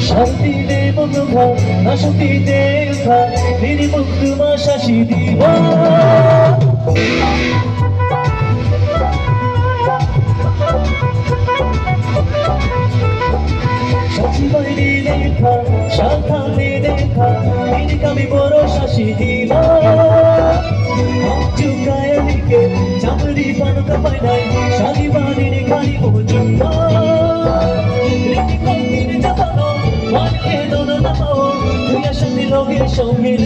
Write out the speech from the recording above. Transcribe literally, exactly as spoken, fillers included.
Shanti de mukha, na shanti de kha, nini mukha ma shashi diva. Shashi bai de kha, shanta de kha, nini kami boro shashi diva. Chukaya nike, chamri panu kapai nai, shashi bai de kha ni bojuva. Riki kong nini jatano, wan ke dono namao, tuya shanti loge shongil.